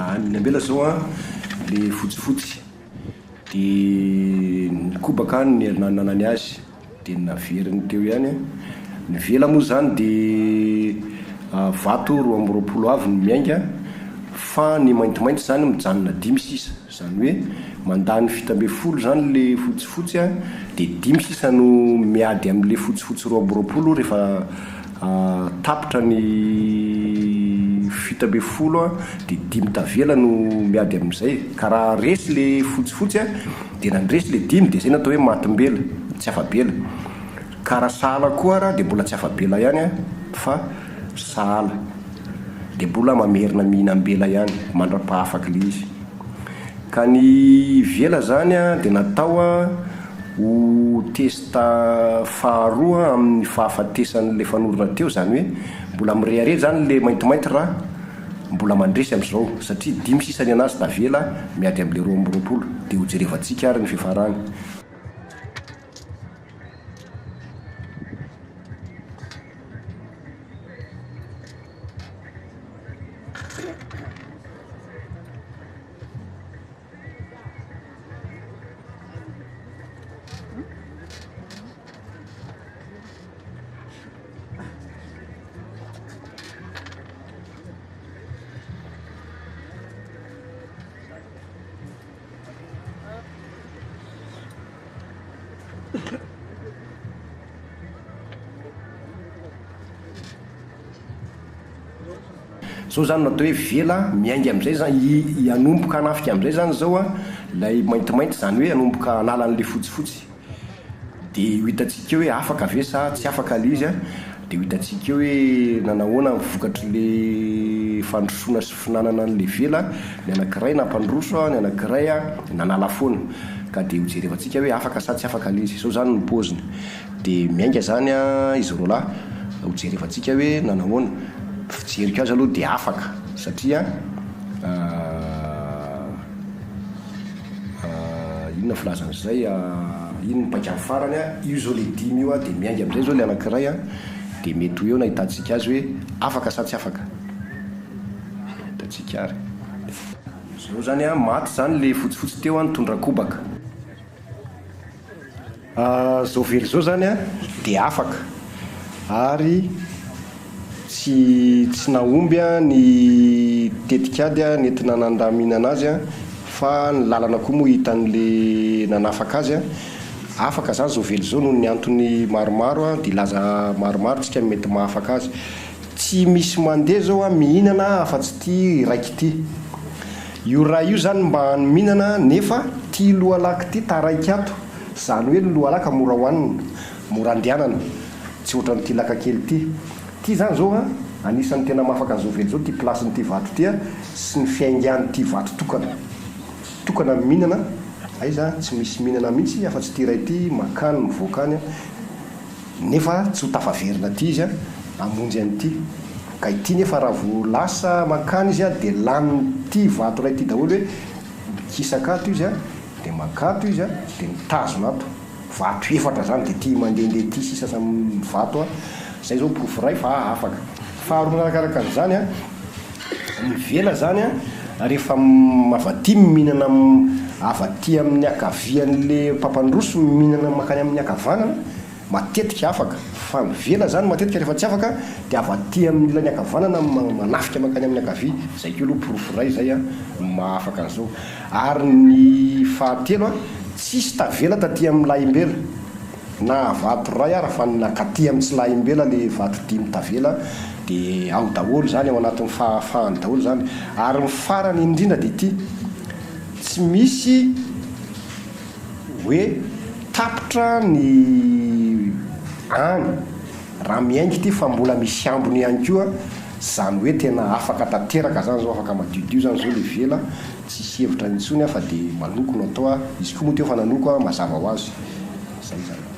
Mihinam-bela zao an, le fotsifotsy de ny kobaka ny nananany azy de naveriny teo ihany an, ny vela moa zany de vato 22 avy no miainga fa ny maintimainty zany mijanona dimy sisa, zany hoe mandany 17 zany le fotsifotsy an de dimy sisa no miady amle fotsifotsy 22 rehefa tapitra ny 17 an de dimy tavela no miady amin'izay, ka raha resy le fotsifotsy an de nandresy le dimy de zay no atao hoe matim-bela, tsy afa-bela, ka raha sahala koa ara de mbola tsy afa-bela ihany an fa sahala, de mbola mamerina mihinam-bela ihany mandra-pahafaka le izy. Ka ny vela zany an de natao an ho test faharoa amin'ny fahafatesan'ilay fanorona teo, zany hoe mbola mirehareha zany le maintimainty raha mbola mandresy amin'izao satria dimy sisa ny anazy tavela miady amin'ilay 22, de ho jerevantsika ary ny fiafarany. Zao zany no atao hoe vela miainga amin'izay zany, hi- hanomboka hanafika amin'izay zany zao an, ilay maintimainty izany hoe hanomboka hanala an'ilay fotsifotsy. Dia ho hitantsika eo hoe afaka ve sa tsy afaka ilay izy an, dia ho hitantsika eo hoe nanahoana ny vokatr'ilay fandrosoana sy finanana an'ilay vela, ny anankiray nampandroso an, ny anankiray an nanala foana. Ka dia ho jerevantsika hoe afaka sa tsy afaka ilay izy. Izao zany ny paoziny. Dia miainga izany an izy roalahy, ho jerevantsika hoe nanahoana. Fijeriko azy aloha dia afaka satria inona filazana izay, iny ny paikany farany an, io izao ilay dimy io an, dia miainga amin'izay izao ilay anankiray an, dia mety ho eo no ahitantsika azy hoe afaka sa tsy afaka. Hitantsika ary. Izao izany an, maty izany ilay fotsifotsy teo an, nitondra kobaka. Zao very zao zany a de afaka ary tsy tsy nahomby a ny tetikady a nentina nandaminana azy a fa ny lalana koa moa hitan'le nanafaka azy a, afaka zany zao very zao noho ny antony maromaro a de hilaza maromaro tsika mety mahafaka azy. Tsy misy mandeha zao a mihinana afa-tsy ty raiky ty. Io ray io zany mba any mihinana nefa ty lohalaka ty taraiky ato, zany hoe ny lohalaka mora hohanina, mora andehanana, tsy ohatran'ity laka kely ty. Ty zany zao a anisan'ny tena mahafaka an'izao vely zao ty place-n'ity vato ty a sy ny fiaingan'ity vato tokana. Tokana mihinana, aiza tsy misy mihinana mihitsy afa-tsy ty ray ty makany mivoaka any a. Nefa tsy ho tafaverina aty izy hamonjy an'ity. Ka ity nefa raha vao lasa mankany izy dia lanin'ity vato iray ity daholo hoe mikisaka ato izy dia mankato izy dia mitazona ato. Vato efatra izany dia ity mandehandeha ity sisa samy vato. Izay izao porofo iray fa afaka. Faharoa manarakaraka an'izany, ny vela izany rehefa avy aty mihinana avy aty amin'ny ankavian'le mpampandroso mihinana mankany amin'ny ankavanana, matetika afaka, fa ny vela zany matetika rehefa tsy afaka dia avy aty amin'ny ilany ankavanana manafika mankany amin'ny ankavia, zay koa aloha porofo iray zay an maha afaka an'izao, ary ny fahatelo an tsisy tavela taty amin'ny lahimbela na vato iray ara fa nankaty amin'ny tsy lahimbela le vato dimy tavela dia ao daholo zany ao anatin'ny fahafahany daholo zany, ary ny farany indrindra dia ity tsy misy Hoe tapitra ny any raha miainga ity fa mbola misy ambiny ihany koa, zany hoe tena afaka tanteraka zany zao, afaka madiodio zany zao le vela, tsisy hevitra intsony fa de manoko no atao, izy koa moa teo fa nanoko mazava ho azy, zay zany.